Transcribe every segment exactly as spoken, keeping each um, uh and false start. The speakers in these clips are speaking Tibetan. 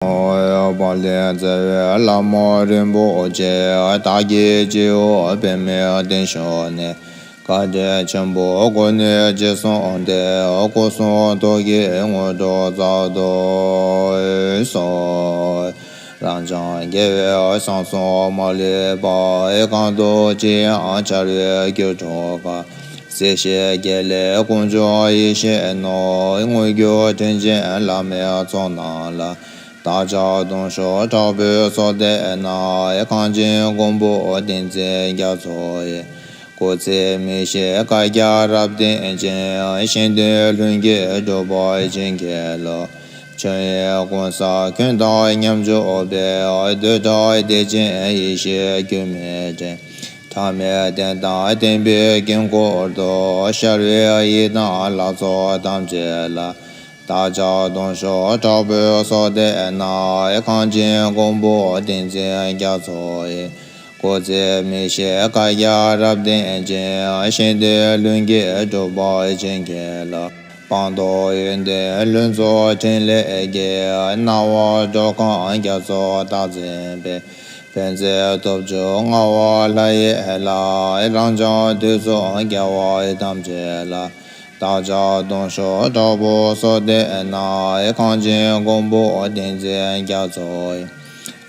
པ་ལས་རྩ་བའི་བླ་མ་རིན་པོ་ཆེ། བདག་གི་སྤྱི་བོ་པདྨའི་སྟེང་བཞུགས་ནས། བཀའ་དྲིན་ཆེན་པོ་སྒོ་ནས་རྗེས་བཟུང་སྟེ། སྐུ་གསུང་ཐུགས་ཀྱི་དངོས་གྲུབ་སྩལ་དུ་གསོལ། རབ་འབྱམས་རྒྱལ་བའི་གསང་གསུམ་མ་ལུས་པ། གང་དུ་མཆིས་ཡང་འཆར་བའི་རྒྱུ་འགྲུབ་པ། སྲིད་ཞིའི་དཀྱིལ་ལས་དཀོན་མཆོག་ཡེ་ཤེས་སྣང་། མངོན་གྱུར་དྲིན་ཅན་བླ་མའི་ཚོགས་རྣམས་ལ། བདག་ཅག་གདུང་ཤུགས་དྲག་པོས་གསོལ་འདེབས་ན། གངས་ཅན་མགོན་པོ་ཏིང་འཛིན་རྒྱ་མཚོ་ཡི། སྐུ་ཚེ་མི་ཤིགས་བསྐལ་བརྒྱར་རབ་བརྟན་ཅིང་། གཞན་དོན་ལྷུན་གྱིས་གྲུབ་པར་བྱིན་གྱིས་རློབས། ཆོས་དབྱིངས་ཀུན་བསལ་ཁྱོད་དང་མཉམ་སྦྱོར་བའི། བདུད་དགྲ་བདེ་ཆེན་ཡེ་ཤེས་སྒྱུ་མའི་སྤྲིན། ཕྲ་མེན་གདན་དང་བརྟེན་པའི་དཀྱིལ་འཁོར་དུ། ཤར་བའི་ཡི་དམ་ལྷ་ཚོགས་ཐམས་ཅད་ལ། བདག་ཅག་གདུང་ཤུགས་དྲག་པོས་གསོལ་འདེབས་ན། གངས་ཅན་མགོན་པོ་ཏིང་འཛིན་རྒྱ་མཚོ་ཡི། སྐུ་ཚེ་མི་ཤིགས་བསྐལ་བརྒྱར་རབ་བརྟན་ཅིང་། གཞན་དོན་ལྷུན་གྱིས་གྲུབ་པར་བྱིན་གྱིས་རློབས། སྤངས་རྟོགས་ཡོན་ཏན་ལྷུན་རྫོགས་ཕྲིན་ལས་ཀྱི། སྣང་བ་འགྲོ་ཁམས་རྒྱ་མཚོ་རྟག་འཛིན་པའི། ཕན་མཛད་སྟོབས་བཅུ་མངའ་བ་ལྷ་ཡི་ལྷ། རབ་འབྱམས་དུས་གསུམ་རྒྱལ་བ་ཐམས་ཅད་ལ། བདག་ཅག་གདུང་ཤུགས་དྲག་པོས་གསོལ་འདེབས་ན། གངས་ཅན་མགོན་པོ་ཏིང་འཛིན་རྒྱ་མཚོ་ཡི།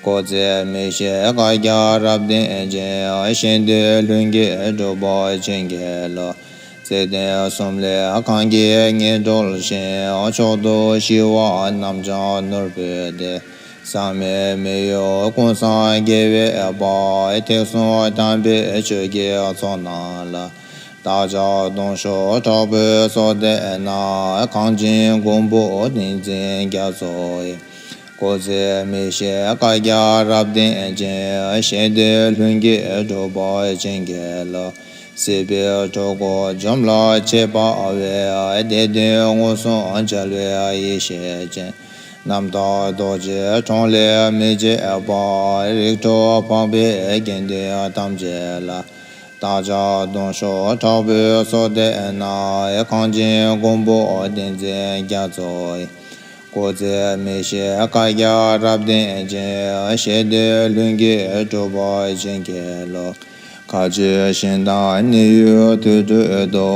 སྐུ་ཚེ་མི་ཤིགས་བསྐལ་བརྒྱར་རབ་བརྟན་ཅིང་། གཞན་དོན་ལྷུན་གྱིས་གྲུབ་པར་བྱིན་གྱིས་རློབས། བརྩེ་ལྡན་གསུམ་ལས་གང་གིས་ངེས་གྲོལ་ཞིང་། མཆོག་ཏུ་ཞི་བ་རྣམ་སྦྱངས་ནོར་བུའི་གདན། ཟག་མེད་མི་གཡོ་ཀུན་བཟང་རྒྱལ་བའི་དཔལ། ཐེག་གསུམ་དམ་པའི་ཆོས་ཀྱི་ཚོགས་རྣམས་ལ། བདག་ཅག་གདུང་ཤུགས་དྲག་པོས་གསོལ་འདེབས་ན། གངས་ཅན་མགོན་པོ་ཏིང་འཛིན་རྒྱ་མཚོ་ཡི། སྐུ་ཚེ་མི་ཤིགས་བསྐལ་བརྒྱར་རབ་བརྟན་ཅིང་། གཞན་དོན་ལྷུན་གྱིས་གྲུབ་པར་བྱིན་གྱིས་རློབས། སྲིད་པའི་འཁྲུལ་འཁོར་འཇོམས་ལ་བྱེད་པ་བའི། བདེ་དོན་མངོན་སུམ་རྒྱལ་བའི་ཡེ་ཤེས་སྤྱན། རྣམ་དག་རྡོ་རྗེ་འཕྲིན་ལས་མི་བརྗེད་པ། རིགས་དྲུག་འཕགས་པའི་དགེ་འདུན་ཐམས་ཅད་ལ། བདག་ཅག་གདུང་ཤུགས་དྲག་པོས་གསོལ་འདེབས་ན། གངས་ཅན་མགོན་པོ་ཏིང་འཛིན་རྒྱ་མཚོ་ཡི། སྐུ་ཚེ་མི་ཤིགས་བསྐལ་བརྒྱར་རབ་བརྟན་ཅིང་། གཞན་དོན་ལྷུན་གྱིས་གྲུབ་པར་བྱིན་གྱིས་རློབས། མཁའ་སྤྱོད་ཞིང་དང་གནས་ཡུལ་དུར་ཁྲོད་དུ།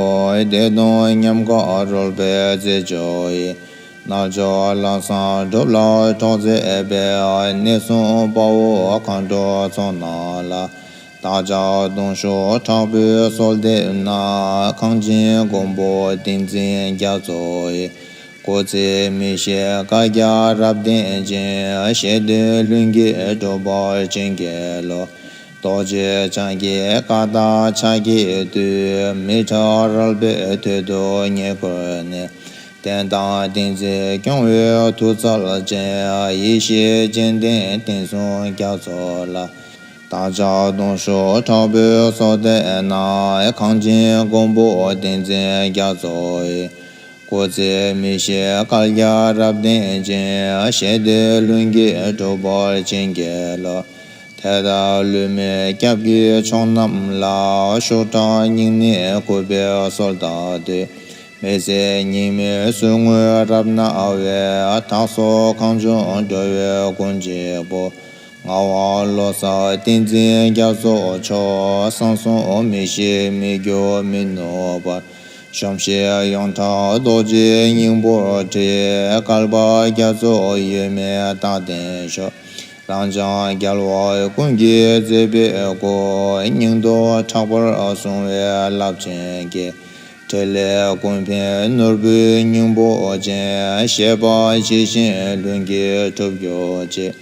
བདེ་སྟོང་ཉམས་དགའ་རོལ་པའི་རྩེ་མཆོག་ཡི། རྣལ་འབྱོར་ལམ་བཟང་སྒྲུབ་ལ་གྲོགས་མཛད་པའི། གནས་གསུམ་དཔའ་བོ་མཁའ་འགྲོ་ཚོགས་རྣམས་ལ། བདག་ཅག་གདུང་ཤུགས་དྲག་པོས་གསོལ་འདེབས་ན། གངས་ཅན་མགོན་པོ་ཏིང་འཛིན་རྒྱ་མཚོ་ཡི། སྐུ་ཚེ་མི་ཤིགས་བསྐལ་བརྒྱར་རབ་བརྟན་ཅིང་། གཞན་དོན་ལྷུན་གྱིས་གྲུབ་པར་བྱིན་གྱིས་རློབས། རྡོ་རྗེ་འཆང་གི་བཀའ་དང་ཕྱག་གི་མཐུས། མི་ཁྲག་རལ་པའི་དོད་དུ་ཉེར་བཀོད་ནས། བསྟན་དང་བསྟན་འཛིན་སྐྱོང་བའི་མཐུ་རྩལ་ཅན། ཡེ་ཤེས་སྤྱན་ལྡན་བསྟན་སྲུང་རྒྱ་མཚོ་ལ། བདག་ཅག་གདུང་ཤུགས་དྲག་པོས་གསོལ་འདེབས་ན། གངས་ཅན་མགོན་པོ་ཏིང་འཛིན་རྒྱ་མཚོ་ཡི། སྐུ་ཚེ་མི་ཤིགས་བསྐལ་བརྒྱར་རབ་བརྟན་ཅིང་། གཞན་དོན་ལྷུན་གྱིས་གྲུབ་པར་བྱིན་གྱིས་རློབས། དེ་ལྟར་ལུས་མེད་སྐྱབས་ཀྱི་མཆོག་རྣམས་ལ། ཤུགས་དྲག་སྙིང་ནས་གུས་པས་གསོལ་བ་འདེབས། མི་ཟད་གཉིས་མེད་ཟུག་རྔུའི་རབ་སྣང་བས། ཐག་སོགས་གང་བྱུང་འགྲོ་བའི་མགོན་གཅིག་པུ། ངག་དབང་བློ་གསལ་ཏིང་འཛིན་རྒྱ་མཚོ་མཆོག་གསང་གསུམ་མི་ཤིགས་མི་འགྱུར་མི་ནུབ་པར། གཞོམ་གཞིག་ཡོངས་གྲགས་རྡོ་རྗེའི་སྙིང་པོར་བྲིས། བསྐལ་པ་རྒྱ་མཚོ་ཡོལ་མེད་རྟག་བརྟན་ཤོག་རབ་འབྱམས་རྒྱལ་བ་ཀུན་གྱི་མཛད་པའི་སྐུ། སྙིང་སྟོབས་དྲག་པོར་བཟུང་བའི་རླབས་ཆེན་གྱི། ཕྲིན་ལས་ཀུན་ཕན་ནོར་བུའི་སྙིང་པོ་ཅན། བཞེད་པ་ཇི་བཞིན་ལྷུན་གྱིས་གྲུབ་གྱུར་ཅིག་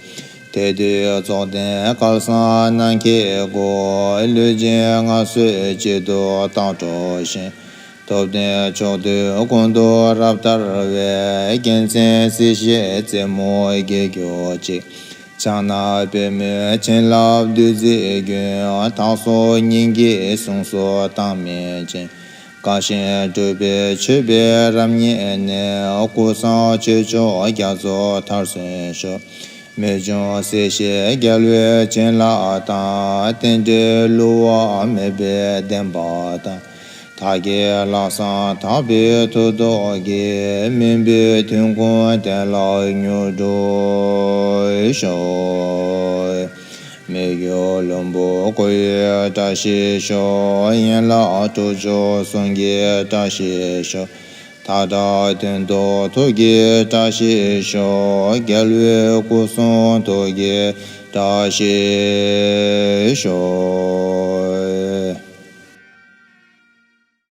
དེ་དུས་རྫོགས་ལྡན་སྐལ་བཟང་ནམ་མཁའི་སྐུ། ལུས་ཅན་ངན་སོང་གཅིག་ཏུ་རྟག་འགྲོ་ཞིང་། ཐུབ་བསྟན་ཕྱོགས་དུས་ཀུན་ཏུ་རབ་དར་བའི། རྒྱལ་མཚན་སྲིད་ཞིའི་རྩེ་མོར་རྒྱས་གྱུར་ཅིག་ཕྱག་ན་པདྨོའི་བྱིན་རླབས་བདུད་རྩིའི་རྒྱུན། ཐག་སོགས་སྙིང་གི་གཟུངས་སུ་བཏང་མེད་ཅིང་། དགའ་ཞིང་སྤྲོ་བའི་མཆོད་པའི་རབ་བརྙེས་ནས། ཀུན་བཟང་ཆོས་མཆོག་རྒྱ་མཚོ་མཐར་སོན་ཤོག་མི་འབྱུང་སྲིད་ཞིའི་རྒྱལ་བའི་བྱིན་རླབས་དང་། རྟེན་འབྲེལ་བསླུ་བ་མེད་པའི་བདེན་པ་དང་ བདག་གི་ལྷག་བསམ་དག་པའི་མཐུ་སྟོབས་ཀྱིས། སྨན་པའི་ཐོན་ཁུངས་བདེ་བླག་མྱུར་འགྲུབ་ཤོག། མི་བསྐྱོད་ལྷུན་པོ་སྐུ་ཡི་བཀྲ་ཤིས་ཤོག། ཡན་ལག་དྲུག་ཅུ་ཟུང་གི་བཀྲ་ཤིས་ཤོག། མཐའ་དག་དོན་དུ་ཐུགས་ཀྱི་བཀྲ་ཤིས་ཤོག། རྒྱལ་བའི་སྐུ་གསུང་ཐུགས་ཀྱི་བཀྲ་ཤིས་ཤོག།